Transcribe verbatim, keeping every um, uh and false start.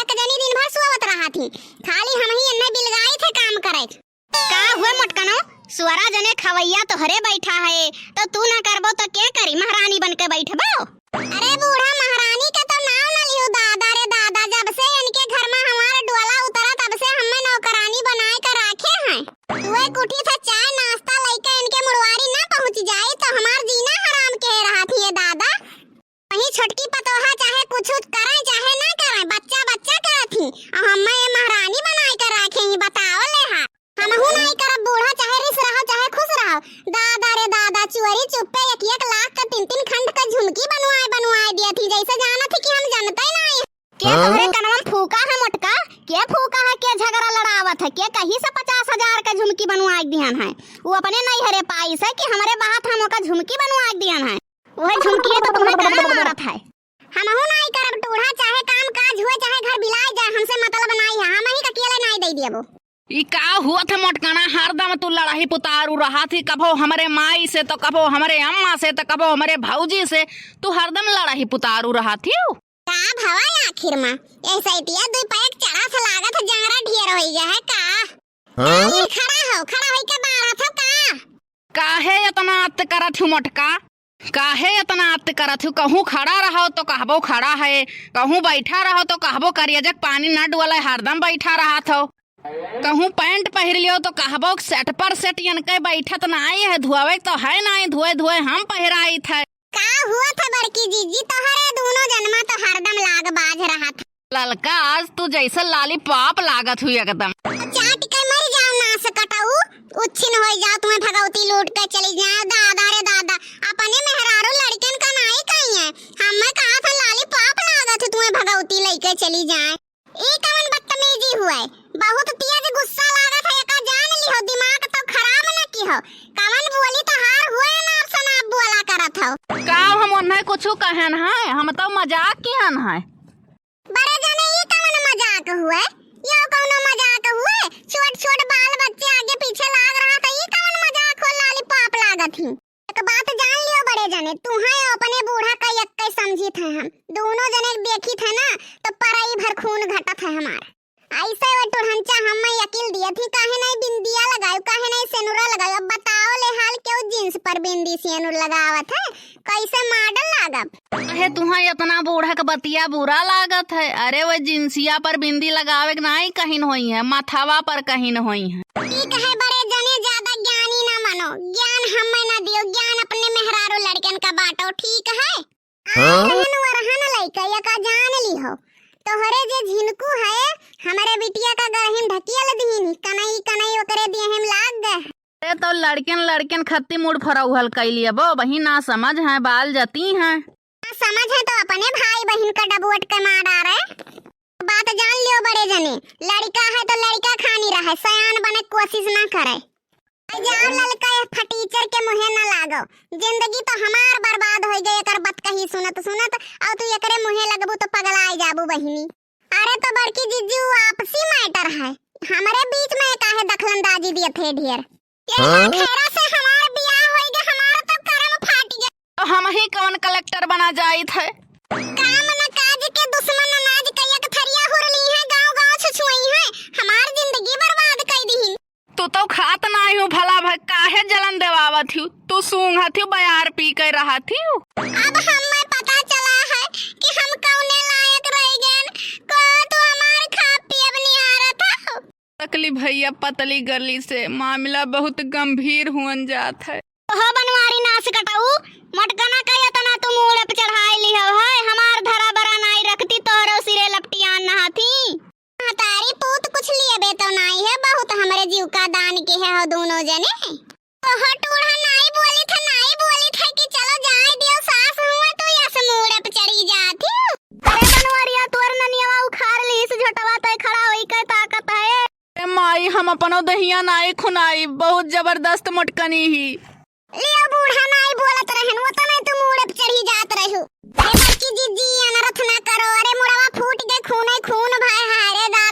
एक जनी दिन भर सोवत रहत ही, खाली हमहीं एन्ने बिलगाइत है काम करे। का हुए मोटकनो, सुअरा जने खवैया तोहरे बैठा है, तो तू ना करबो तो के करी, महारानी बन के बैठबो? अरे बूढ़ा, महारानी के तो नाव ना लियो दादा रे दादा, जब से इनके घर में हमार डोला उतरा तब से हमें नौकरानी बनाए के राखे हैं। सुबह उठी थे चाय नाश्ता लइके इनके मुड़वारी ना पहुँच जाई तो हमार जीना हराम के रहत ही ये दादा। वही छोटकी पतोहा चाहे कुछ करे चाहे ना करे, बच्चा बच्चा करत ही, और हमें ये महारानी बनाए के राखे ही, बताओ ले हा। हमहू नाई करब बूढ़ा, चाहे रिस रहो चाहे खुश रहो। दादा रे दादा, चोरी चुप्पे एक एक लाख का तीन तीन खंड का झुमकी बनवाए बनवाए दिया थी, जैसे जानत ही कि हम जनते नाई। के हाँ? तोहरे कनवा में फूका है मोटका? के फूका है? के झगड़ा लड़ावत है? के कहीं से पचास हजार का झुमकी बनवाए दिहन है? वो अपने नैहरे पाइस है कि हमरे बात हम ओका झुमकी बनवाए दिहन है? वह झुमकी तो तुम्हें कहाँ मारत है? हमहू नाई करब टूढ़ा, चाहे काम काज हुए, चाहे घर बिलाए जाए, हमसे मतलब नाई है, हम ही का अकेले नाई दे दियबो। ई का हुआ था मोटकना, हरदम तू लड़ाई पुतारू रहत ही, कभो हमरे माई से तो कभो हमरे अम्मा से तो कभो हमरे भौजी से, तू हरदम लड़ाई पुतारू रहत ही। का भवा आखिर में? ऐसे इतिया दुई पैक चढ़ा से लागत है, जंगरा ढेर होई गया है का? हाँ? अरे खड़ा हो, खड़ा होई के बारह थो का? काहे इतना अत करत हूँ मोटका? काहे इतना अत करत हूँ? कहूँ खड़ा रहो तो कहबो खड़ा है, कहूँ बैठा रहो तो कहबो करियजक पानी न डुअले, हरदम बैठा रहत हो। कहूँ पैंट पहिर लियो तो कहबो सेट पर सेट यनके बैठत नाई है, धोवे तो है नाई, धोए धोए हम पहिराइत है। का हुआ था बड़की जीजी, तोहरे दोनों जनमा तो हरदम लाग बाज रहत। ललका, आज तू जैसे लॉलीपॉप लागत हुई एकदम। चाट के मर जाओ नास कटाऊ, उच्छिन होई जाओ, तुम्हें भगवती लूट के चली जाए। दादा रे दादा, अपने मेहरारू लड़कन का नाई कही है, हमें कहा था लॉलीपॉप लागत है, तुम्हें भगवती लेके चली जाए। ई कवन बदतमीजी हुए? बहुत तेज गुस्सा लागत है, एका जान लिहो, दिमाग तो खराब न की हो। कवन बोली तो हार हुए, नाप सनाप बोला करत हो। का हम उन्हें कुछ कहन है? हम तो मजाक किहन है। बड़े जने, ई कवन मजाक हुए? यो कौनो मजाक हुए? छोट छोट बाल बच्चे आगे पीछे लाग रहा था, ई कवन मजाक हो, लॉलीपॉप लागत ही। एक बात जान लियो बड़े जने, तुहें अपने बूढ़ा का यक्के समझित है हम। दोनों जने देखित है ना, तो परई भर खून घटत है हमार। ऐसे वो टुढ़ंचा हमें अकिल दिए थी, काहे नहीं बिंदिया लगायो, काहे नहीं सेनुरा लगायो? अब बताओ ले हाल, क्यों जींस पर बिंदी सेनुर लगावत है? कैसे मॉडल लागब? अहे, तुहें इतना बूढ़ा के बतिया बुरा लागत है? अरे, वो जिंसिया पर बिंदी लगावे के नाई कहिन होई है, मथवा पर कहिन होई है। ठीक है बड़े जने, ज्यादा ज्ञानी ना मानो, ज्ञान हमें ना दियो, ज्ञान अपने मेहरारू लड़कन का बांटो, ठीक है? हाँ? रहन वरहन लइका, एका जान लिहो, तोहरे जे झिनकू है, हमरे बिटिया का गरहिम ढकियल दीनी, कनई कनई ओकरे देहिम लाग गए। अरे तो लड़कन लड़कन खत्ती मूड़ फरौहल कैलिए बो, वही ना समझ है, बाल जती हैं। ना समझ है तो अपने भाई बहिन का डबुअट के मार डारे। बात जान लियो बड़े जने, लड़का है तो लड़का खानी रहे, सयान बने कोशिश ना करे। आ जाओ ललका, ये फटीचर के मुँहे ना लागो, जिंदगी तो हमार बर्बाद हो गई एकर बतकही सुनत सुनत, और तू एकरे मुँहे लगबू तो पगलाए जाबू बहिनी। अरे तो बड़की जिज्जी, वो आपसी मैटर है, हमरे बीच में काहे दखलंदाजी दिए थे ढेर? ये हाँ? खैरा से हमार बियाह होई गए, हमार तो करम फाट गए। तो हम ही कौन कलेक्टर बना जाइत है? काम न काज के दुश्मन अनाज के एक थरिया हुरली है, गाँव गाँव छुछुई है, हमार जिंदगी बर्बाद कर दी। तू तो खात नाई हूँ भला भाई, काहे जलन देवावत हूँ? तू सूंघत हूँ, बयार पी के रहत हूँ। अब हमें पता चला है कि हम कौने लायक रह गए, को तू हमार खा पियब निहारत हो। पतली भैया पतली गली से, मामला बहुत गंभीर हुअन जात है। हो बनवारी नास कटाऊ, मोटकना का इतना तू मूड़े पे चढ़ाई लिहो है, हमार धरा बरा नाई रखती, तोहरो सिरे लपटियान नहाती। महतारी पूत कुछ लिए बे तो नाई है, बहुत हमरे जीव का दान के है हो दोनों जने। ओहो टूढ़ा नाई बोली था, नाई बोली था कि चलो जाए दियो सास हुआ तू यस मूड़े पे चढ़ी जाती हो। अरे बनवारिया तोर ननियावा उखाड़ ली, इस झोटवा तय खड़ा होई के ताकत है। ए माई, हम अपनो दहिया नाई खुनाई, बहुत जबरदस्त मोटकनी ही। लियो बूढ़ा नाई बोलत रहन, वो तो नहीं तू मूड़े पे चढ़ी जात रहू। ए बड़की जिज्जी, अनरथ ना करो, अरे मुड़वा फूट के खून है, खून भाई, हाय रे दादा।